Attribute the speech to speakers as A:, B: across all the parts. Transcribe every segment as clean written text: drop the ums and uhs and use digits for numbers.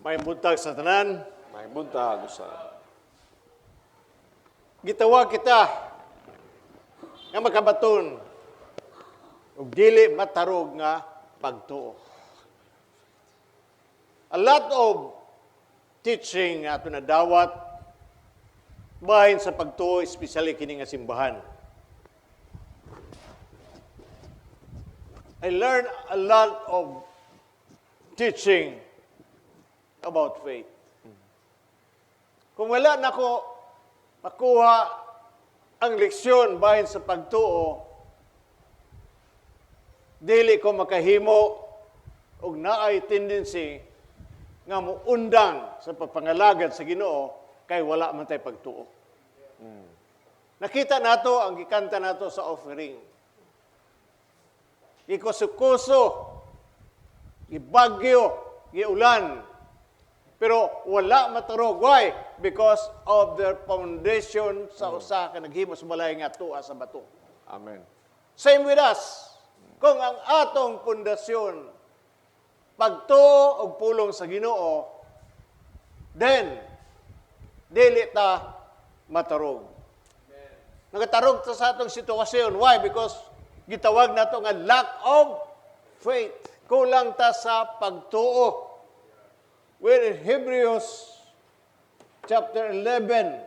A: Maayong buntag sa tanan.
B: Maayong buntag usab.
A: Gitawag kita nga makabaton og dili matarog nga pagtuo. A lot of teaching nga ato nadawat bahin sa pagtuo, especially kini nga simbahan. I learned a lot of teaching about faith. Kung wala nako makuha ang leksyon bahin sa pagtuo, dili ko makahimo og naay tendency nga muundang sa pagpangalagad sa Ginoo kay wala man tay pagtuo. Nakita nato ang gikanta nato sa offering. Gikuso-kuso, gibagyo, giulan. Pero wala matarog. Why? Because of their foundation sa usa ka naghimo sa balay nga tuwa sa bato.
B: Amen.
A: Same with us. Kung ang atong pundasyon pagtuo og pulong sa Ginoo, then dili ta matarog. Nagatarog ta sa atong sitwasyon. Why? Because gitawag nato nga lack of faith. Kulang ta sa pagtuo. We're in Hebrews chapter 11,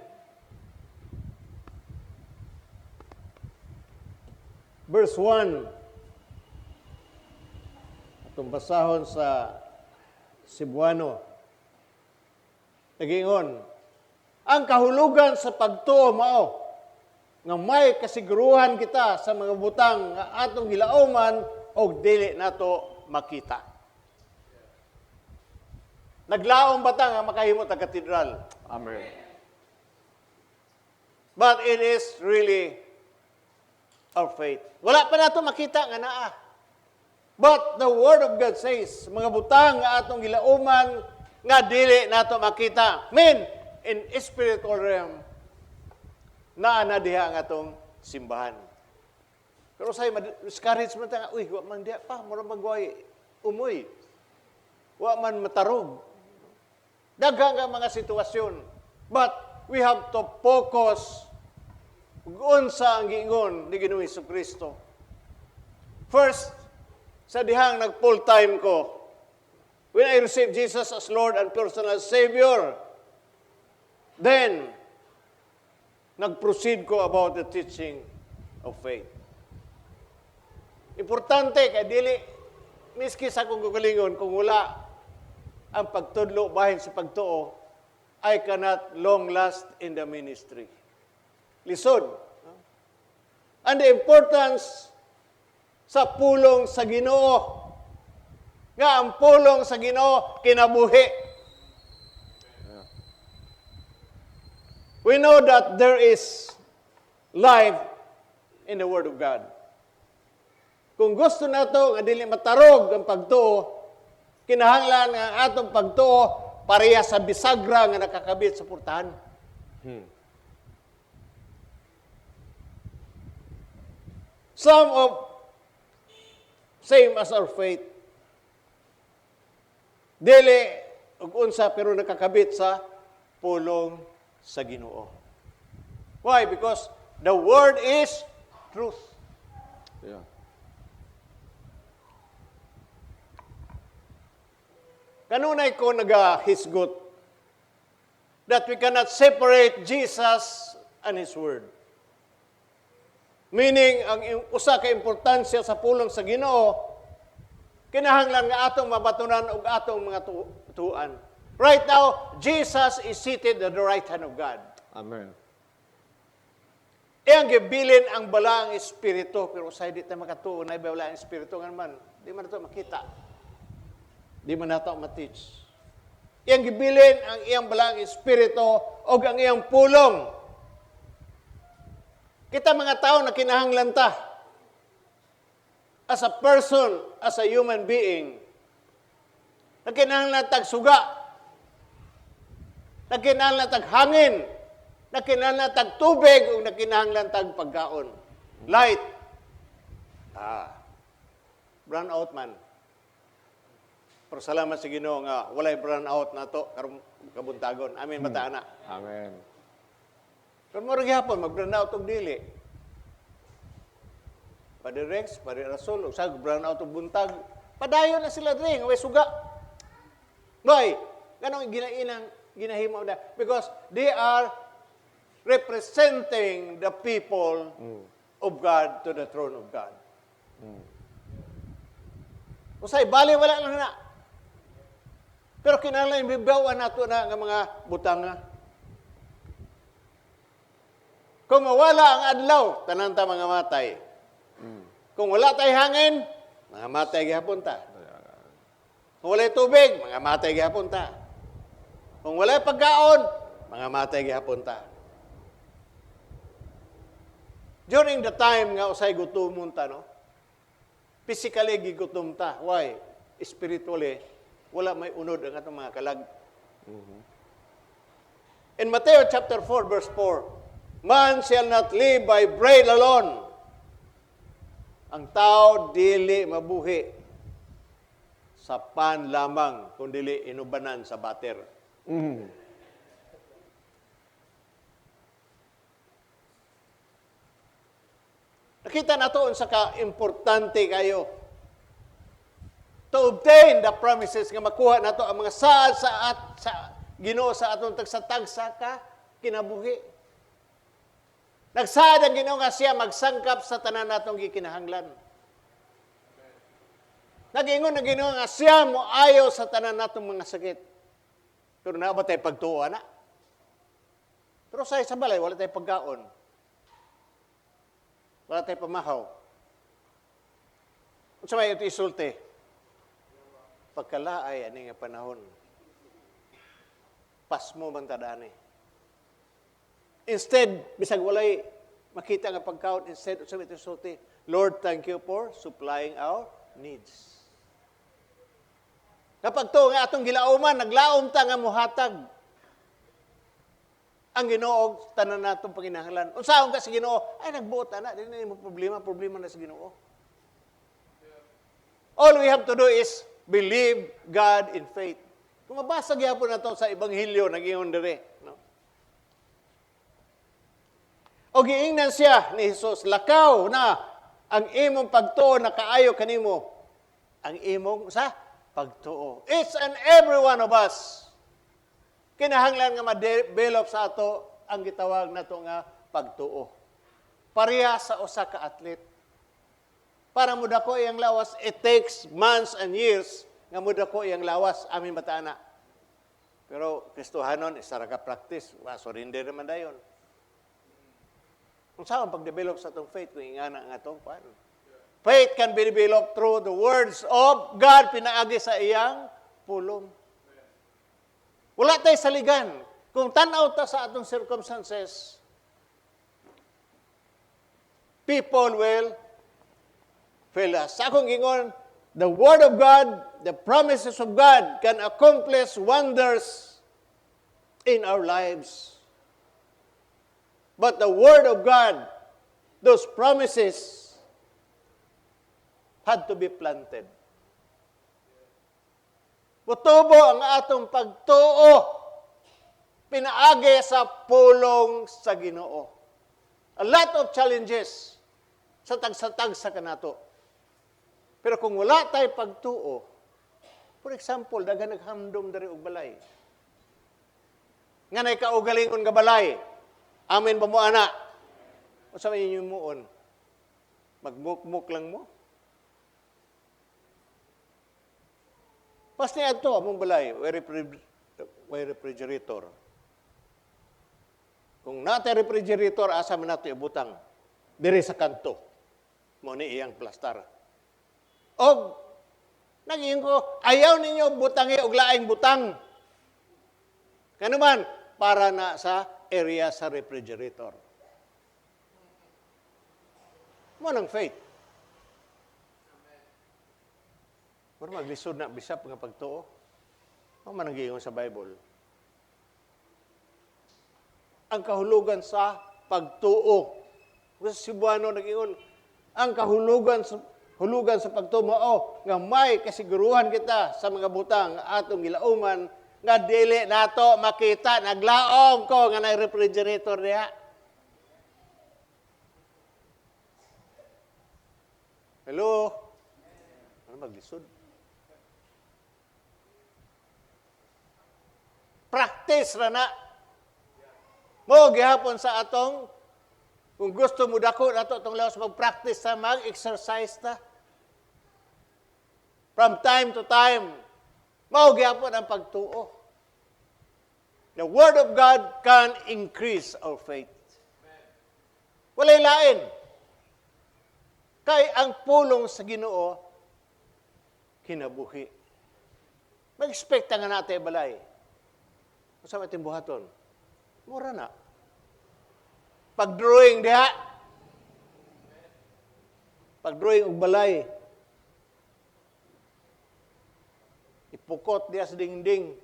A: verse 1. Atong basahon sa Cebuano. Nagingon, ang kahulugan sa pagtuo mao nga may kasiguruhan kita sa mga butang nga atong gilauman og dili nato makita. Naglaom ba ta nga makahimo ta katedral?
B: Amen.
A: But it is really our faith. Wala pa nato makita nga naa. But the Word of God says, mga butang nga atong gilauman nga dili nato makita. Mean, in spiritual realm, naa na diha ang atong simbahan. Pero say, discourage man ta nga, "Uy, wa man diha pa, mura magway, umoy. Wa man matarog." Daghang nga mga sitwasyon. But we have to focus unsa ang giingon ni Ginoong Kristo. First, sa dihang nag full time ko, when I received Jesus as Lord and personal Savior, then, nag-proceed ko about the teaching of faith. Importante, kay dili, miski sa akong kaugalingon, kung wala ang pagtudlo bahin sa pagtuo, I cannot long last in the ministry. Lisod. And the importance sa pulong sa Ginoo. Nga ang pulong sa Ginoo kinabuhi. We know that there is life in the Word of God. Kung gusto nato nga dili matarog ang pagtuo, kinahanglan nga ang atong pagtuo pareha sa bisagra nga nakakabit sa portahan. Some of same as our faith. Dili ug unsa pero nakakabit sa pulong sa Ginoo. Why? Because the word is truth. Kanunay ko nagahisgot that we cannot separate Jesus and His Word. Meaning, ang usa ka importansya sa pulong sa Ginoo, kinahanglan nga atong mabatunan og atong mga tuan. Right now, Jesus is seated at the right hand of God.
B: Amen.
A: Iyang gibilin ang balaang espiritu, pero usay di tayo makatuo na balaang espiritu nga naman, di man nato makita. Di man nato ma-teach. Iyang gibilin ang iyang balaang espiritu o ang iyang pulong. Kita mga tao na kinahanglan ta. As a person, as a human being, na kinahanglan tag suga, na kinahanglan tag hangin, na kinahanglan tag tubig, o na kinahanglan tag pagkaon. Light. Brown out man. Pero salamat sa Ginoo nga walay brown out nato karong kabuntagon. Amen ba ta ana?
B: Amen.
A: Pero mura gihapon mag-brown out og dili. Padre Rex, Padre Rasul, usag brown out og buntag. Padayon na sila diri nga way suga. Why? Ganong ginainang ginahimo na because they are representing the people of God to the throne of God. Usay bali wala lang na. Pero kinahanglan ibaw-an nato na nga mga butanga. Kung mawala ang adlaw, tanan ta mga matay. Kung wala tay hangin, mga matay gihapon ta. Kung walay tubig, mga matay gihapon ta. Kung walay pagkaon, mga matay gihapon ta. During the time nga usay gutomon ta, no? Physically gigutom ta. Why? Spiritually, wala may unod ang atong mga kalag. In Matthew chapter 4 verse 4, "Man shall not live by bread alone." Ang tao dili mabuhi sa pan lamang, kung dili inubanan sa butter. Nakita nato unsa ka importante kayo to obtain the promises nga makuha nato ang mga saad sa at sa Ginoo sa atong tagsa-tagsa ka kinabuhi. Nagsaad ang Ginoo nga siya magsangkap sa tanan natong gikinahanglan. Nag-ingon ang Ginoo nga siya moayo sa tanan natong mga sakit. Pero naa ba tay pagtuo ana? Pero sa balay wala tay pagkaon. Wala tay pamahaw. Unsa may ito isulti? Pagkalaay ani nga panahon. Pasmo man ta dani. Instead, bisag walay makita nga pagkaon, instead unsa may ito isulti? "Lord, thank you for supplying our needs." Kapag to nga atong gilauman, naglaom ta nga muhatag ang Ginoo tanan natong panginahanglan. Unsaon ka sa Ginoo? Ay, nagbuot ana, dili na nimo problema, problema na sa Ginoo. All we have to do is believe God in faith. Kung mabasa gyapon nato sa Ebanghelyo, nag-ingon dire, no? O giingnan siya ni Jesus, "Lakaw na, ang imong pagtuo nakaayo kanimo." Ang imong sa pagtuo. Each and every one of us kinahanglan nga ma-develop sa ato ang gitawag nato nga pagtuo. Pareha sa usa ka athlete. Para mudako iyang lawas, it takes months and years nga mudako iyang lawas. Amen ba ta ana? Pero Kristohanon, isa ra ka practice, wa surrender naman dayon. Kung saan pag-develop sa atong faith, kung ingana nga atong kuan. Faith can be developed through the words of God, pinaagi sa iyang pulong. Wala tay saligan. Kung tan-aw ta sa atong circumstances, people will fail us. Sa akong gingon, the Word of God, the promises of God can accomplish wonders in our lives. But the Word of God, those promises, had to be planted. Mutubo ang atong pagtuo pinaagi sa pulong sa Ginoo. A lot of challenges sa tagsa-tagsa kanato. Pero kung wala tayo pagtuo, for example, daghan naghamdom diri og balay. Nga nay kaugalingon nga balay. Amen ba mo ana? Unsa may inyong himuon? Magmukmuk lang mo? Pas niya ito, among balay, way refrigerator. Kung nata refrigerator, asa man nato ibutang? Diri sa kanto. Mo ni iyang plastar. Og nag-ingon ko, "Ayaw ninyo butangi og laing butang." Kanuman, para na sa area sa refrigerator. Mo nang faith. Pero maglisod na bisap nga pagtuo. Mao man ang giingon sa Bible. Ang kahulugan sa pagtuo. Sa Cebuano nag-ingon, ang kahulugan sa Hulugan sa pagtuo mao nga may kasiguruhan kita sa mga butang nga atong gilauman nga dili nato makita. Naglaom ko nga nay refrigerator diha. Hello? Ano maglisod? Practice ra na. Mo gihapon sa atong kung gusto mo dako nato atong lawas, mag-practice sa mag-exercise ta. From time to time, mao gihapon ang pagtuo. The Word of God can increase our faith. Walay lain. Kay ang pulong sa Ginoo kinabuhi. Mag-expect nga natin balay. Unsa may buhaton? Mura na. Pag-drawing diha. Pag-drawing og balay. Ipukot diha sa dingding.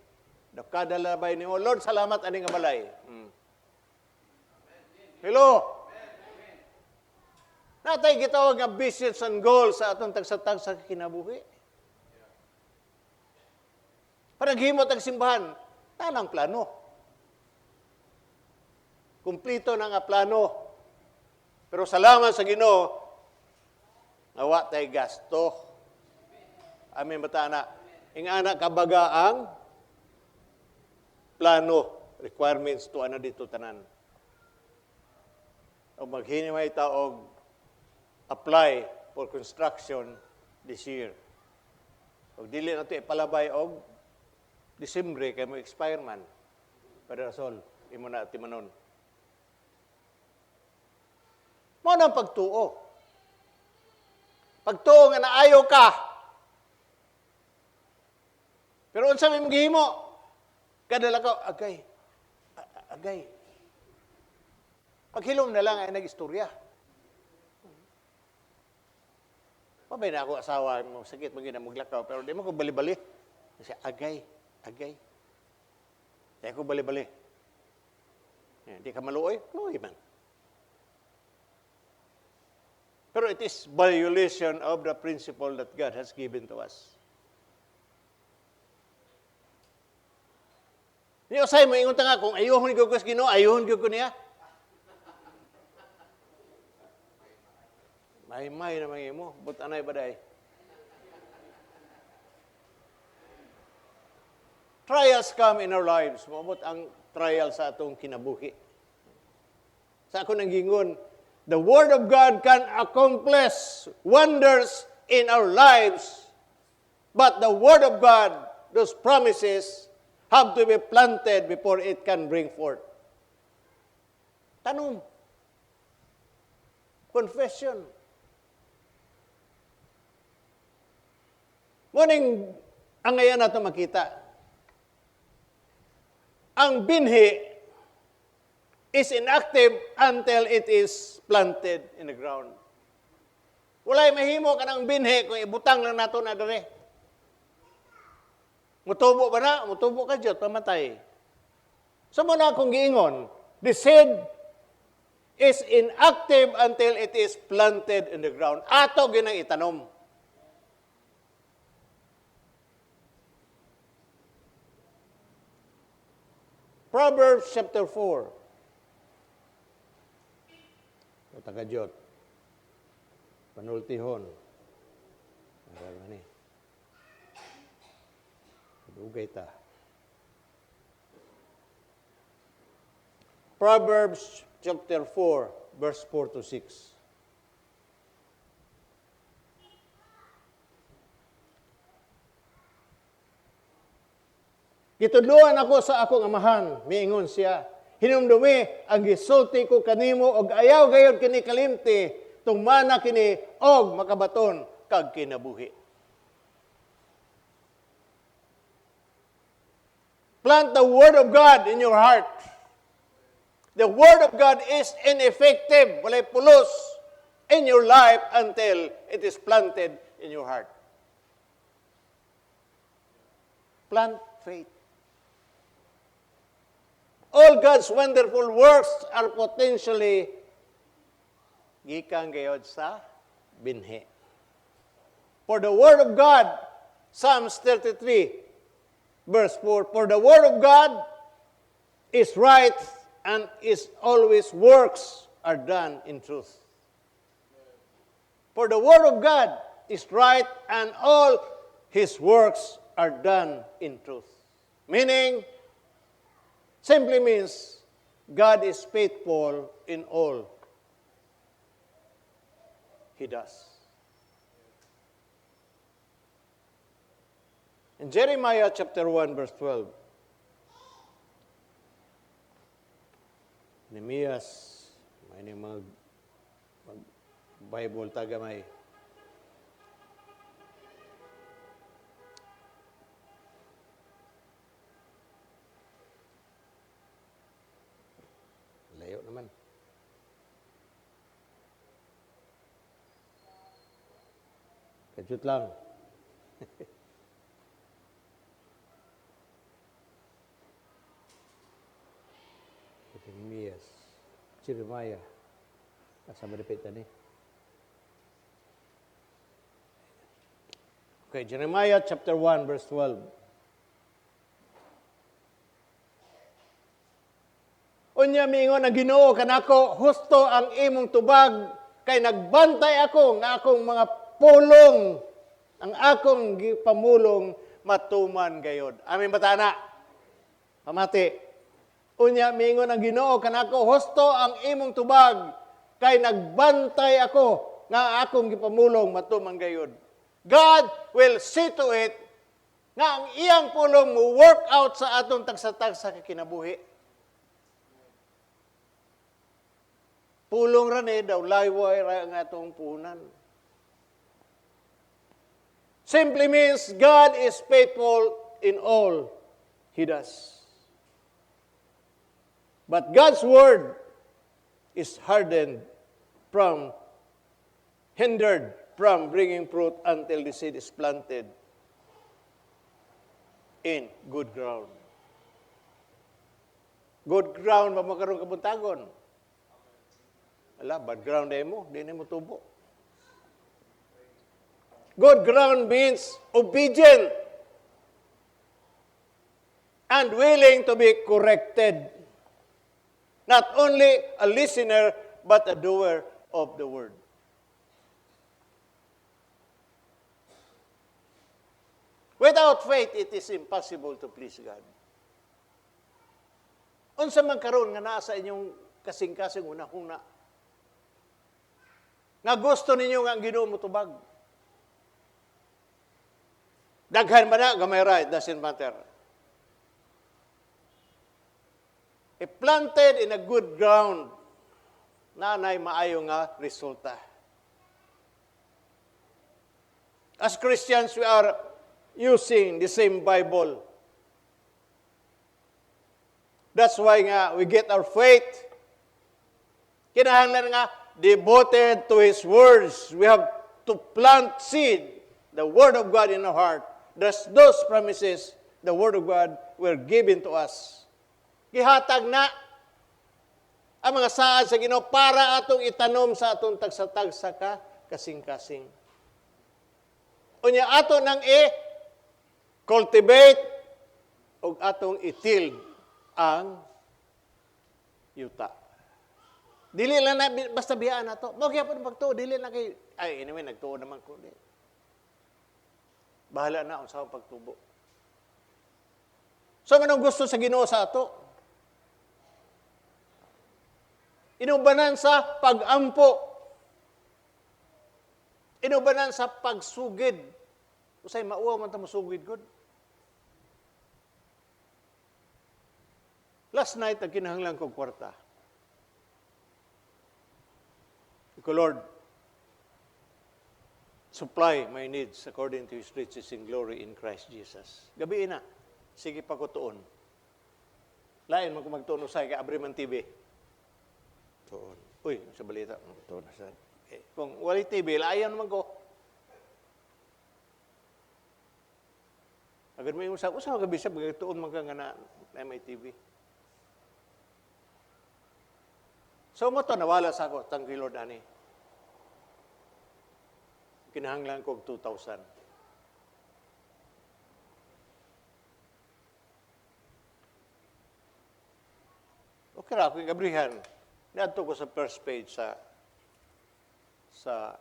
A: Kada labay nimo, "Lord, salamat ani nga balay." Hello? Natay gitawag nga visions and goals sa atong tagsa-tagsa kinabuhi. Panaghimo tag simbahan, tanang plano. Kumplito na nga plano. Pero salamat sa Ginoo, nga wa tay gasto. Amen ba ta na? Ingana kabaga ang plano, requirements to ana dito tanan. O maghinimay ta og apply for construction this year. Og dili na to ipalabay og Disyembre kay mo expire man. Padre Rasol, imo na timanon. Mao na ang pagtuo. Pagtuo nga naayo ka. Pero unsa may gihimo? Kadala ka, agay. Agay. Paghilom na lang ay nag-istorya. Pabay na ako asawa, mo sakit mo gina maglakaw, pero di mo ko bali-bali. Kasi agay, agay. Di ako bali-bali. Di ka maluoy, maluoy man. Pero it is violation of the principle that God has given to us. Ni usay mo ingon ta nga kung ayuhon gyud ko sa Ginoo, ayuhon gyud ko niya. May-may naman imo, but anay baday. Trials come in our lives. Moabot ang trial sa atong kinabuhi. Sa ako nang gingon, the Word of God can accomplish wonders in our lives, but the Word of God, those promises, have to be planted before it can bring forth. Tanong. Confession. Morning, ang ngayon nato makita. Ang binhi is inactive until it is planted in the ground. Walay mahimo kanang binhi kung ibutang lang nato na dere. Mutubo ba na? Mutubo ka diyot, pamatay. So mo na akong giingon, the seed is inactive until it is planted in the ground. Ato ginang itanom. Proverbs chapter 4. O taga-Diyot. Panultihon. Ang ni. Dugay ta. Proverbs chapter 4, verse 4 to 6. Gitudloan ako sa akong amahan, miingon siya. Hinumdumi ang gisulti ko kanimo og ayaw gayud kini kalimti, tumana kini og makabaton kag kinabuhi. Plant the Word of God in your heart. The Word of God is ineffective, walay pulos in your life until it is planted in your heart. Plant faith. All God's wonderful works are potentially gikan gayod sa binhi. For the Word of God, Psalms 33, verse 4, "For the Word of God is right and is always works are done in truth." For the Word of God is right and all His works are done in truth. Meaning, simply means, God is faithful in all He does. In Jeremiah chapter 1, verse 12, Nehemias, may mag Bible tagamay. Layo naman. Kajut lang. Jeremias, Jeremiah. Asa malipit ni? Okay, Jeremiah chapter 1, verse 12. Unya miingon ang Ginoo kanako, "Husto ang imong tubag kay nagbantay ako nga akong mga pulong, ang akong gipamulong matuman gayod." Amen ba ta na? Pamati. Unya miingon ang Ginoo kanako, "Husto ang imong tubag kay nagbantay ako nga akong gipamulong matuman gayod." God will see to it nga ang iyang pulong mo work out sa atong tagsa-tagsa ka kinabuhi. Pulong ra ni daw layway ra ang atong puhunan. Simply means God is faithful in all He does. But God's word is hardened from, hindered from bringing fruit until the seed is planted in good ground. Good ground ba magkaroon kabuntagon? Ala, bad ground eh mo, di na mo tubo. Good ground means obedient and willing to be corrected. Not only a listener, but a doer of the word. Without faith, it is impossible to please God. Unsa man karon nga naa sa inyong kasing-kasing hunahuna nga gusto ninyo nga ang Ginoo motubag? Daghan ba na, gamay ra, it doesn't matter. If planted in a good ground, naanay maayo nga resulta. As Christians, we are using the same Bible. That's why nga we get our faith. Kinahanglan nga devoted to His words. We have to plant seed, the Word of God in our heart. Thus, those promises, the Word of God, were given to us. Gihatag na ang mga saad sa Ginoo para atong itanom sa atong tagsa-tagsa ka kasing-kasing. Unya ato nang i-cultivate ug atong i-till ang yuta. Dili lang na basta biyaan nato. Mao gyapon pagtuo, dili na kay ay anyway nagtuo naman ko di. Bahala na unsa ang pagtubo. So manong gusto sa Ginoo sa ato? Inubanan sa pag-ampo. Inubanan sa pagsugid. Usay mauwaw man ta mosugid gud. Last night, nagkinahanglan kog kwarta. Ko, "Lord, supply my needs according to His riches in glory in Christ Jesus." Gabi na, sige pa ko tuon. Lain man ko magtuon usay kay abri man TV. Tuon. Uy, sa balita, tuon na sad. Eh, kung walay TV, laayan naman ko. Agad mo yung usap, usap gabi siya, tuon man ka nga na may TV. So mo to nawala sa ako, thank you Lord ani. Kinahanglan ko og 2,000. Okay ra ako gabrihan. Niadto ko sa first page sa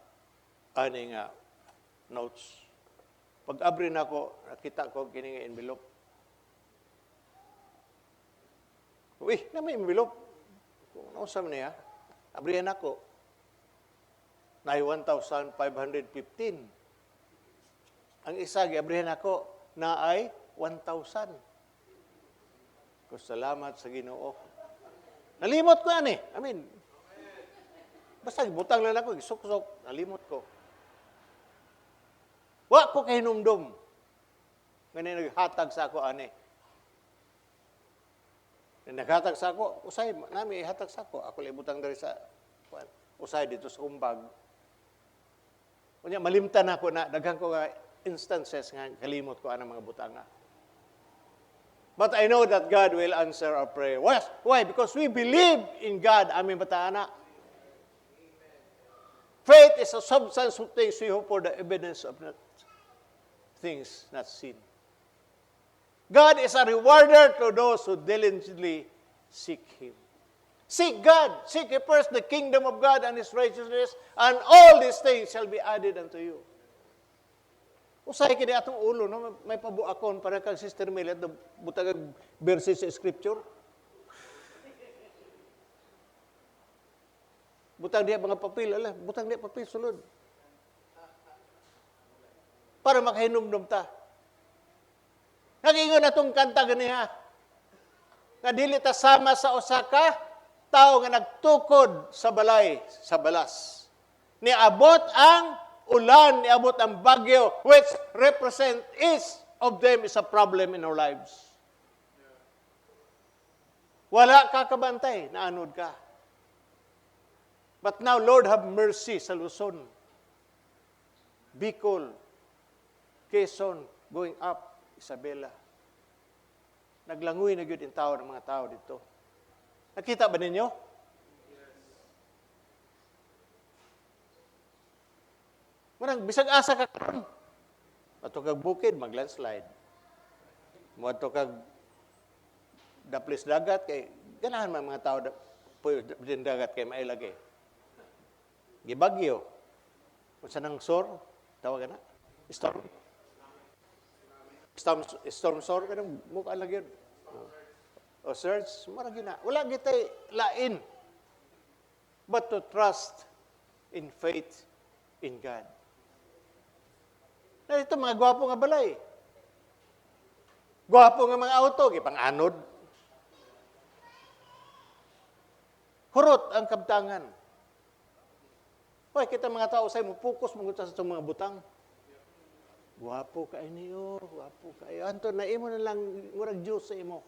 A: ani nga notes. Pag abri nako, nakita ko kini nga envelope. Uy, na may envelope. Kung unsa man niya, abrihan nako. Naay 1,515. Ang isa, giabrihan nako, naay 1,000. Ko salamat sa Ginoo. Nalimot ko ani. I mean, basta butang lang ako, gisuksok, nalimot ko. Wa ko kahinumdum. Ngani naghatag sa ako ani. Naghatag sa ako, usay nami ihatag sa ako. Ako lang ibutang diri sa kuan. Usay dito sa kumbag. Unya malimtan ako na daghan ko nga instances nga kalimot ko anang mga butanga. But I know that God will answer our prayer. Why? Why? Because we believe in God. Amen ba ta, ana? Faith is a substance of things we hope for, the evidence of not things not seen. God is a rewarder to those who diligently seek Him. Seek God. Seek ye first the kingdom of God and His righteousness, and all these things shall be added unto you. Usay kini atong ulo, no? May pabuakon para kang Sister Mel at butag verses sa scripture. Butang diha mga papel, ala, butang diha papel sulod. Para makahinumdum ta. Nagingon atong kanta ganiha. Nga dili ta sama sa usa ka tawo nga nagtukod sa balay sa balas. Niabot ang ulan, niabot ang bagyo, which represent each of them is a problem in our lives. Wala ka kabantay, naanod ka. But now, Lord, have mercy sa Luzon, Bicol, Quezon, going up, Isabela. Naglangoy na gyud in tao ng mga tao dito. Nakita ba ninyo? Murang bisag asa ka karon. Ato kag bukid mag-landslide. Moadto kag daplis dagat kay ganahan man mga tao puyo din dagat kay mailagi. Gibagyo. Unsa nang sor? Tawag na? Storm. Storm, storm sor kanang mukha lagi yun. O surge, mura gyud na. Wala gitay lain but to trust in faith in God. Na ito, mga gwapo nga balay. Gwapo nga mga auto, gipang-anod. Hurot ang kabtangan. Hoy, kita mga tao say mo focus mo sa itong mga butang. Gwapo kay niyo, gwapo kayo. Anto na imo na lang murag Dios sa imo.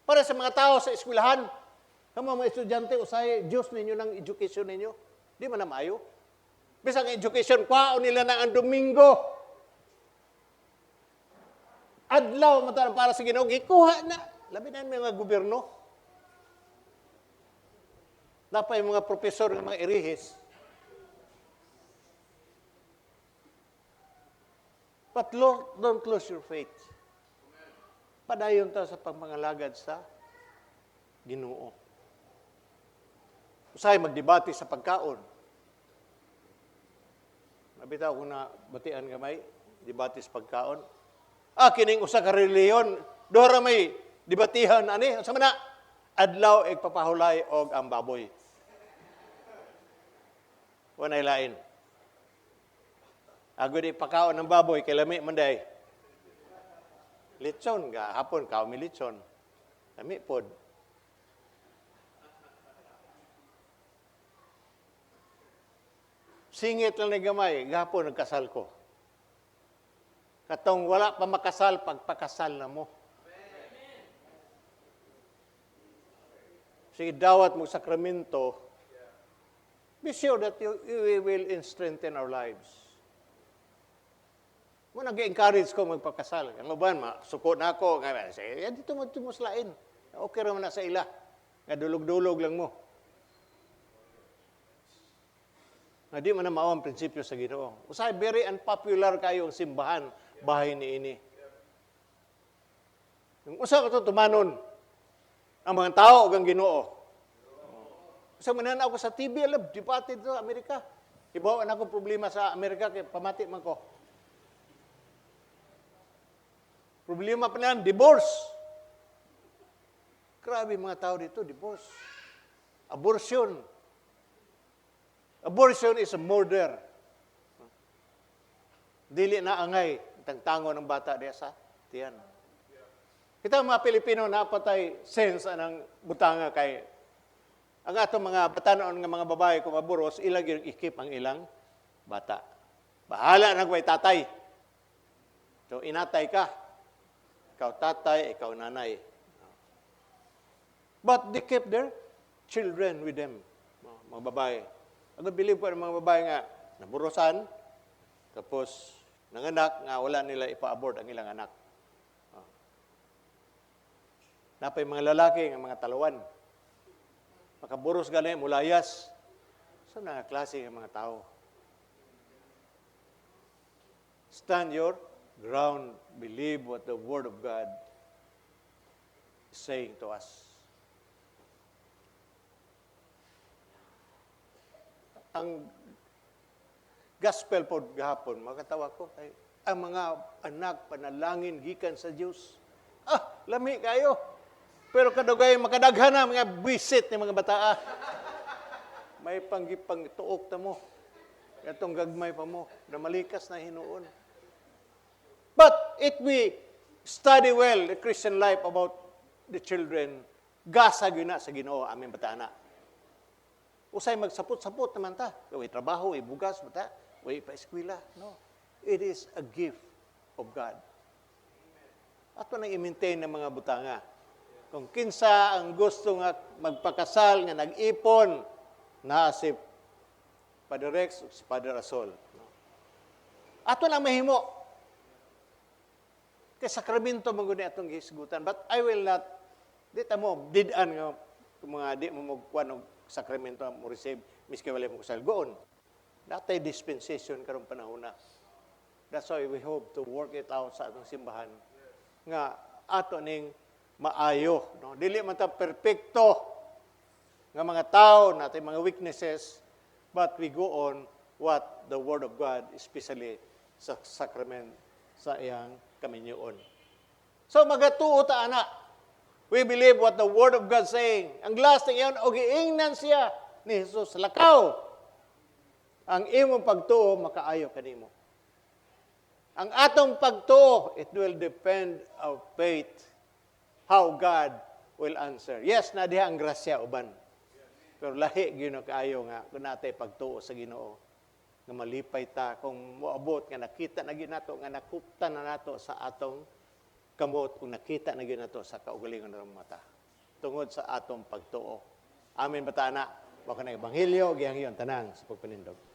A: Para sa mga tao sa eskwelahan, kamo mga estudyante usay Dios ninyo ng education ninyo. Di man na maayo. Bisag ang education kwaon nila na ang Domingo. Adlaw man ta para sa Ginoo gikuha na. Labi na mga gobyerno. Napay mga profesor ng mga erihis. But Lord, don't lose your faith. Padayon ta sa pagmangalagad sa Ginoo. Usahay magdebate sa pagkaon. Nabitaw ko na batian gamay, debate sa pagkaon. Ah, kining usa ka relihiyon, duha ra may debatihan ani. Unsa man na? Adlaw igpapahulay og ang baboy. Walay lain. Agod ipakaon ng baboy kay lami man day. Litson ga hapon kaon mi litson. Lami pod. Singit lang ni gamay, gahapon nagkasal ko. Katong wala pa makasal, pagpakasal na mo. Sige, dawat mo sakramento, be sure that you will strengthen our lives. Mo nag-encourage ko magpakasal. Ang uban, masuko na ako. Nga, sige, yan, dito mo, dito mo slain. Okay raman na sa ila. Nga dulog-dulog lang mo. Nga di man na mao ang prinsipyo sa Ginoo. Usahay very unpopular kayo ang simbahan bahay niini. Yung usa ka to tumanon ang mga tao ug ang Ginoo. Usa man ako sa TV, alam, debate dito sa Amerika. Ibaw na akong problema sa Amerika kay pamati man ko. Problema pa niyan, divorce. Grabe mga tao dito, divorce. Abortion. Abortion is a murder. Dili na angay tangtango ng bata diya sa tiyan. Kita mga Pilipino napatay sense anang butanga kay ang atong mga batanon nga mga babae kung maburos, ilang yung ikip ang ilang bata. Bahala na kung tatay. So inatay ka. Ikaw tatay, ikaw nanay. But they kept their children with them, mga babae. Ako believe ko ng mga babae nga naburusan, tapos nanganak nga wala nila ipa-abort ang ilang anak. Napay mga lalaki nga mga talawan. Makaburos gani mulayas. So na klase ng mga tao. Stand your ground. Believe what the Word of God is saying to us. Ang gospel po gahapon, makatawa ko, kay, ang mga anak panalangin gikan sa Dios. Ah, lami kayo. Pero kadugay makadaghan na mga bisit ni mga bataa. May panggipang tuok ta mo. Katong gagmay pa mo, na malikas na hinuon. But if we study well the Christian life about the children, gasa gyud na sa Ginoo aming bataana. Usay magsapot-sapot naman ta. Way trabaho, way bugas, bata, way pa-eskwela. No. It is a gift of God. Ato nang i-maintain ng mga butanga. Kung kinsa ang gusto nga magpakasal nga nag-ipon, na si Padre Rex o si Padre Asol. No? Ato lang mahimo. Kay sakramento man gud ni atong gihisgutan. But I will not, di ta mo, did-an nga mga di mo magkuan og sakramento mo receive, miski wala mo kasal. Go on. Natay dispensation karong panahon na. That's why we hope to work it out sa atong simbahan nga ato ning maayo, no? Dili man ta perpekto nga mga tao, natay mga weaknesses, but we go on what the Word of God, especially sa sacrament sa iyang kaminyoon. So magatuo ta ana. We believe what the Word of God saying. Ang last thing iyon, og giingnan siya ni Jesus, "Lakaw. Ang imong pagtuo makaayo kanimo." Ang atong pagtuo, it will depend of faith how God will answer. Yes, na diha ang grasya uban. Pero lahi gyud kaayo nga kung natay pagtuo sa Ginoo nga malipay ta kung moabot nga nakita na gyud nato nga nakuptan na nato sa atong kamot kung nakita na gyud nato sa kaugalingon ng mata tungod sa atong pagtuo. Amen ba ta ana? Mao na ebanghelyo, gihangyo ang tanan sa pagpanindog.